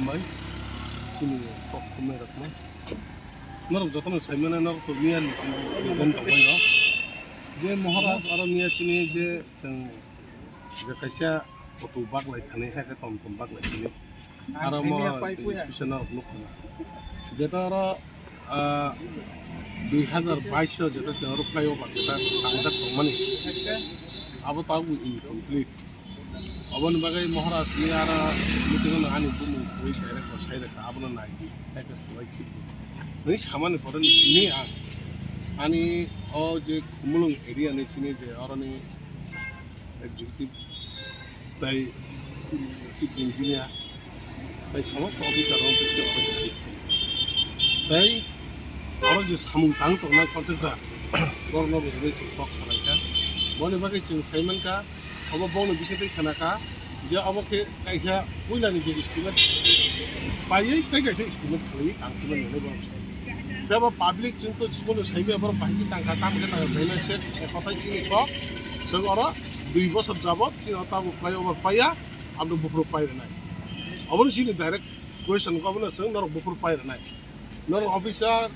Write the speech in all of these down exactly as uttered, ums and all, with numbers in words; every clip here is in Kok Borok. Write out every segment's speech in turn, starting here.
Bai, chini kok khumnai rokno. Norok jotono saimano norok to miya ni chini present tongmai rok. Je Maharaj aro miya chini je chwng je kaisa auto baglai thani, hai khe tom tom baglai thani. Aro mo special norok nukho na. Jeta aro, ah, dui hazar bais o jeta chwng aro flyover jeta tangjak tongmani. Abo tabuk incomplete. Oboni bagwi Maharaj ni aro meeting o ani bumung koi direct bo sai rwkha, abono nai di, tei khe swlai khibidi. Nini samani pore ni tini ang ani o je Khumulwng area ni sini je oroni executive tei chief engineer tei somosto officer rok tei oro visit khaio. Tei oro je samung tang tongnai contractor borokno bo hwnwi chwng kok salaikha. Boni bagwi chwng saimankha, obo bongni bisingtwi khnakha je obo khe kaisa puilani je estimate paiwi tei kaisa estimate khlaiwi tang phimani hwnwi borok sa. Tei bo public chwng to chikon saiwi borok bahai khe tangkha, tamo khe tangkha saimai se kothai chini kok chwng oro dui bosor jabot chini o tabuk flyover paiya, abo buphuru pai rwnai. Oboni chini direct question kok abono chwng norok buphuru pai rwnai. Norok officer,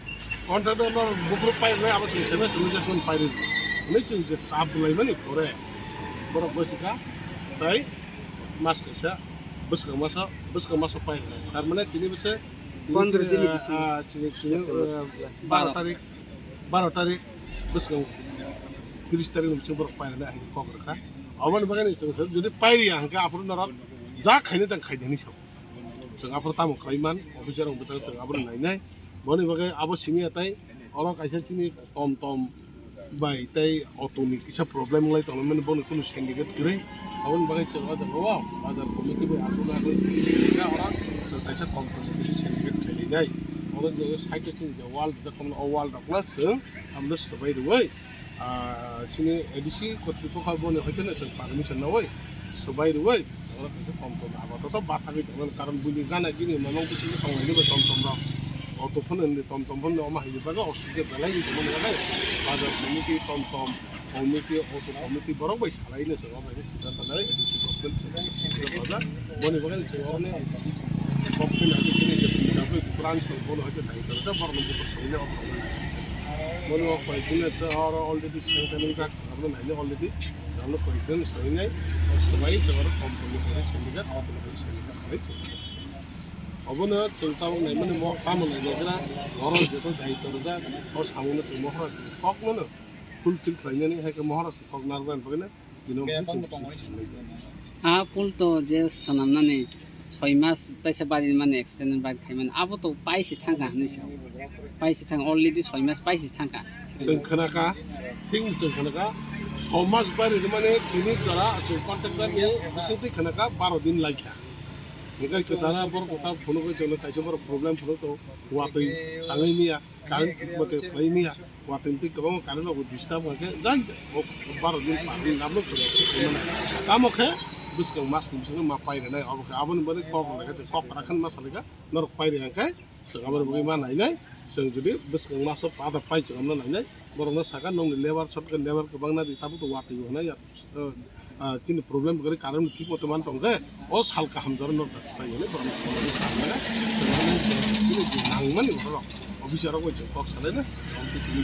contractor norok buphuru pai rwnai, abo chwng seme chwng je seme pai rwnai. Hwnwi chwng je sap bwlaimani pore borok bwswkha tei mas kaisa bwskang maso, bwskang maso pai rwnai. Tar mane tini bwse, tini Pondro chini, dini ah, bisingo. Ah, chini, chini, September. Ah, baro tarik, baro tarik bwskang tris tarik ni bisingo borok pai rwnai hai kok rwkha. Aboni bagwi chwng se jodi pai rwya hwnkhe aphuru norok ja khaina tang khaidi hinwi sao. Chwng aphuru tamo khlai man, officer rok bwchang chwng abono nainai. Boni bagwi abo simi atai oro kaisa chini tom tom bai tei auto ni kisa problem wngwi tongmani, bono kunu syndicate kwrwi. Aboni bagwi chwng o jaga o bazar committee bai aphuru nagwi oro chwng kaisa tom tom kisa syndicate khlai nai. Oro je side o chini je wall rijak tongmani, o wall rok no chwng abono swbai rwui, ah, chini A D C kotripokho boni hoite no chwng permission nawi swbai rwui, oro kaisa tom tom apato to bathagwi tongmani, karon buini gana gini mamang bisingo tonglaini bai tom tom rok. Auto phano hindi tom tom phano omo haini bagwi osubida belai wngwi tongmani bagwi bazar committee, tom tom committee, auto committee borok bai salaino chwng omo hai siddhanto lai A D C government se boni bagwi chwng oro ni A D C government hai chini je branch tong bono hai nai tong borok no bukur songni obo rok nai. Boni o koi din se oro already sanction wngkha. Abono naina already, abono koyekjon swinai, swbai chwng oro company khe sendika, company khe sendika khlai chwng. Obono chwng tabuk naimani mo tamo naina gra, oro joto daityo rwjak, o samungo chwng Maharaj ni kok mano fulfill khlainani, hai khe Maharaj ni kok narwknani bagwino tino bini chwng bisi chwng lai. A pool to je swnamnani soi mas taisa bari mani accident bari khaimani, abo to paisi thangkha hinwi sa. Paisi thang already soi mas paisi thangkha. Chwng khnakha, thing chwng khnakha, soi mas bari mani tini jora chwng contractor ni bisingtwi khnakha baro din laikha. Hwnkhe kwchara borok kwtal phunugwi chwngno kaisa borok problem phunuk to watwi tangwi miya. Current thik mate khlai miya, watwi twi kwbangma current rok disturb wngkhe, jai o baro din par din nablo chwng accept khlai mano. Tamo khe bwskang mas ni bisingo ma pai rwnai, obo khe aboni bagwi kok rwkha, kok kwrak khe ma salai kha, norok pai rwya khe chwng aboni bagwi ma nainai, chwng jodi bwskang maso pada pai chwng amno nainai, borokno sakha nokni labour short khe labour kwbangna di, tabuk to watwi bo hwnai ya. Ah, chini problem kwrwi current thik mothe man tong khe, o sal kaham jora norok da khlai mani, borok ni sal mani, sal mani, chini je nang mani borok officer rok bai kok salai na, tini